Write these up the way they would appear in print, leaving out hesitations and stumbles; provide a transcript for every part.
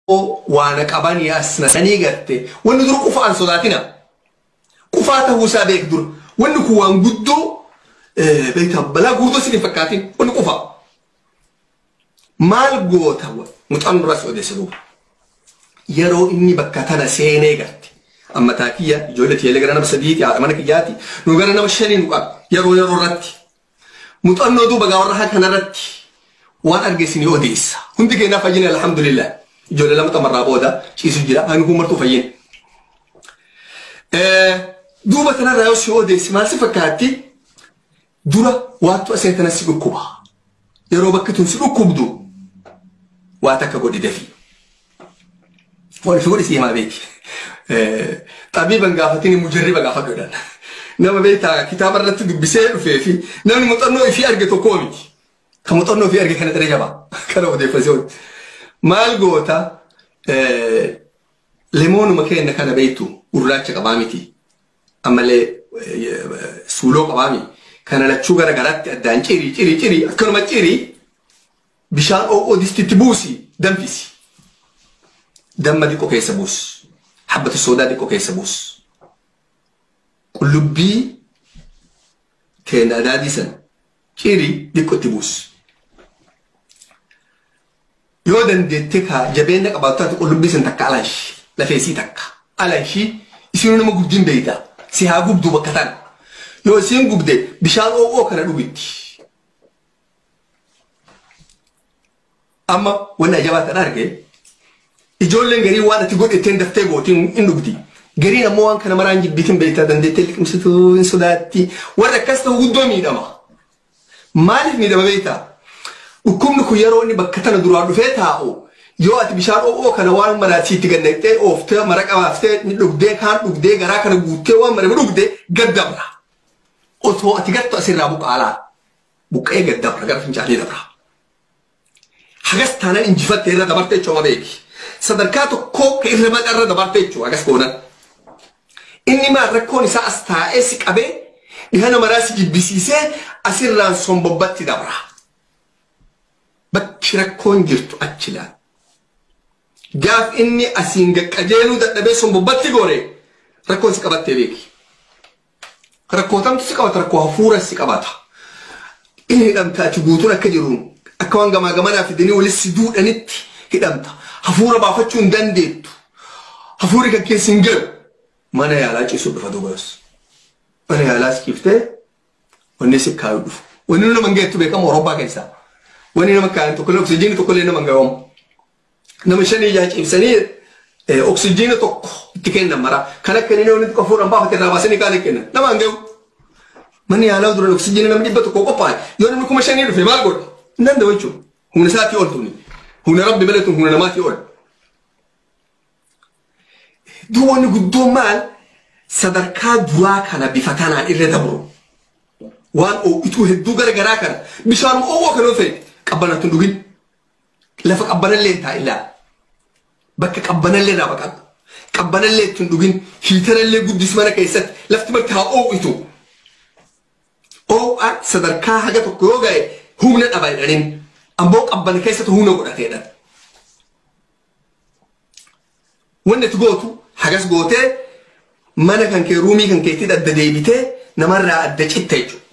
Waan qabanii as nasanii garte wanni dura qufaan sodaatina. Qufaa ta'uusaa beek dura. Wanni kun waan guddoo beektaa balaa guutuu isin hin fakkaatin wanni qufaa. Maal goota muxaan duras odeessa duuba. Yeroo inni bakka tana seenee garte. Amma taakiyya ijoollee tiyeelee gara nama sadiiti haadha mana kiyyaati nu gara nama shanii nu qaba yeroo yeroo irratti. Muuxannoo duuba gaa warra kanarratti waan arge isinii odeessa. Hundi keenyaa fayyine alhamdulillah. Ijoollee lama xamarraa booda ciisu jira hangi kun martuu fayyine. Duuba kanarraa yoo si odeessi maal si fakkaatti dura waattu asee tana si dhukkuba. Yeroo bakki tun si dhukkubdu waa takka godhi dafii. Waan ifi godhi si himaa beeki. Xabiiban gaafatini mujarriba gaafadhu jedhan. Nama beektaa kitaaba irratti dubbisee dhufee fi namni muuxannoo ifii arge tokkoo miti. Kan muuxannoo ifii arge kana xiree jabaa. Kana odeeffasee maal goota lemoonuma keenya kana beektu gurraacha qabaa miti. Ammallee suuloo qabaa miti. Kana lachuu gara garaatti addaan cirii cirii cirii akkanuma cirii bishaan oo'oo distitti buusi danfisi. Damma xiqqoo keessa buusi. Habbata soodaa xiqqoo keessa buusi. Qullubbii teenya adaadii sana cirii xiqqootti buusi. Yoo dandeette ka jabeenya qabaattu taate qullubbii sana takka alanshi lafeesii takka alanshi isin nama gubdiin beeyta si haa gubdu bakka tana. Yoo isiin gubde bishaan oo'oo kana dhugitti. Amma wanni ajabaa tan arge ijoolleen garii waan ati godhetteen daftee gootiin hin dhugdi. Gariin ammoo waan kana maraan jibbitin beektaa dandeettee liqimsituu hin sodaatti. Warri akkas ta'u guddoo miidhama. Maaliif miidhama beektaa? Dhukkubni kun yeroo inni bakka tana duraan dhufee taa'u yoo ati bishaan oo'oo kana waan maraasiitti gannaqxee ooftee maraqa baaftee dhugdee kaan dhugdee garaa kana guuttee waan marame dhugdee gaddabra. Otoo ati gattu asirraa buqqaalaa. Buqqee gaddabra gara fincaanii dabra. Hagas taanaan injifattee irra dabartee jechuudha beeki. Sadarkaa tokkoo ka irra irra dabartee jechuudha hagas goonan. Inni maal rakkoon isaa as taa'ee si qabee dhihana maraa si jibbisiisee asirraan sombobbatti dabra. Bakki rakkoon jirtu achi laal. Gaaf inni asiin qajeeluu dadhabee sombobbatti goore rakkoon si qabattee beeki. Rakkootamtu si qabata rakkoo hafuura si qabata. Inni hidhamta ati guutuun akka jiruun akka waan gamaa gamanaa fidanii walis si duudhanitti hidhamta. Hafuura baafachuu hin dandeettu. Hafuurri kan keessa hin galu. Mana yaalaa ciisuu dhufa duuba yoos. Mana yaalaa si ciiftee wanni si kaayuu dhufu. Wanni nama hin geettu beekamu Awurooppaa keessaa. Wanni nama kaayan tokkollee oksijiinii tokkollee nama hin gahamu. Nama shanii ijaa ciibsanii oksijiina tokko itti kennan maraa. Kan akka inni namni tokko hafuuraan baafate irraa baasanii kaan kennan. Nama hin gahu. Manni yaalaa duraan oksijiina nama 100 qophaa'e. Yoo namni 5,000 dhufe maal godha? Hin danda'u jechuudha. Humna isaatii ol tuni. Humna rabbi malee tun humna namaatii ol. Duuba wanni guddoon maal sadarkaa duraa kana bifa kanaan irra dabru. Waan oo'ituu hedduu gara garaa kana bishaan oo'oo kana yoo ta'e qabbanatti hin dhugin. Lafa qabbanallee hin taa'in laala. Bakka qabbanallee irraa baqadhu. Qabbanallee itti hin dhugin. Hiitarallee guddis mana keessatti lafti marti haa oo'itu. Oo'aan sadarkaa haga tokko yoo ga'e humna dhaba jedhaniin. Ammoo qabbana keessatti humna godhateedha. Wanni ati gootu hagas gootee mana kan kee ruumii kan keetti adda deebitee namarraa adda citta jechuudha.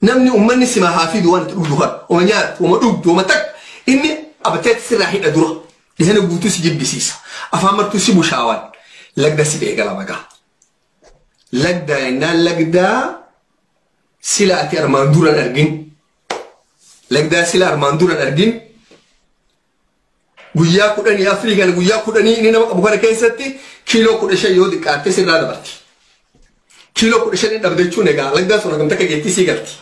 Namni uummanni simaa haa fidu waan itti dhugdu kana. Oma nyaattu, oma dhugdu, oma takka inni abateetti sirraa hidha dura. Dhihana guutuu si jibbisiisa. Afaan martuu si bushaawan. Lagda si eegala maqaa. Lagdaa jennaan lagdaa sila ati armaan duran argin. Lagdaa sila armaan duran argin. Guyyaa 14 kana guyyaa 10 inni nama qabu kana keessatti kiiloo 15 yoo xiqqaatte sirraa dabarti. Kiiloo 15 dhabde jechuun egaa lagdaa sun hagam takka geettii sii galti.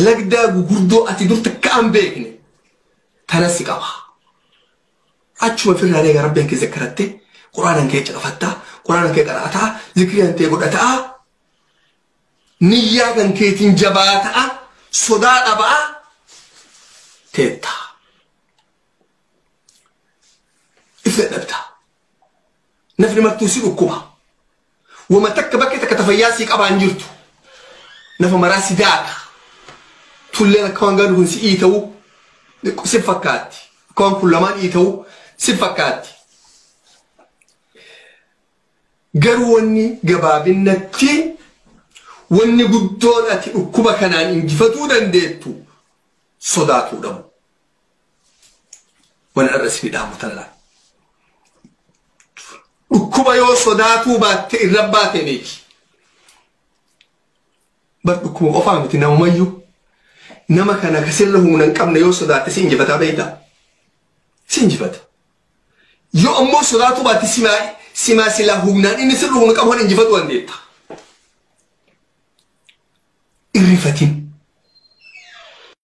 Lagdaa gugurdoo ati dur takka an beekne tana si qaba. Achuma firraan egaa rabbiin kee zakkaratte quraanaan kee caqafattaa quraanaan kee qara'ataa zikriin kee godhataa niyyaa kan keetiin jabaataa sodaa dhabaa teetta. Ifa dhabda. Nafni martuu si dhukkuba. Wama takka bakkee takka tafayyaa sii qabaan jirtu. Nafa maraa si daaka. Tulleen akka waan galu kun si'ii ta'uu si fakkaatti. Akka waan kun lamaan dhiita'u si fakkaatti. Garuu wanni gabaabinnatti wanni guddoon ati dhukkuba kanaan injifatuu dandeettu sodaatuu dhabu. Wani irra isin dhaamu tana laal. Dhukkuba yoo sodaatuu baatte irra baate beeki. Bar dhukkuba qofaa miti, namumayyuu. Nama kana kasirra humna hin qabne yoo sodaatte si injifataa beektaa? Si injifata. Yoo ammoo sodaatuu baatte simaa silaa humnaan inni sirra humna qabu kan injifatu dandeetta. Irrifatin.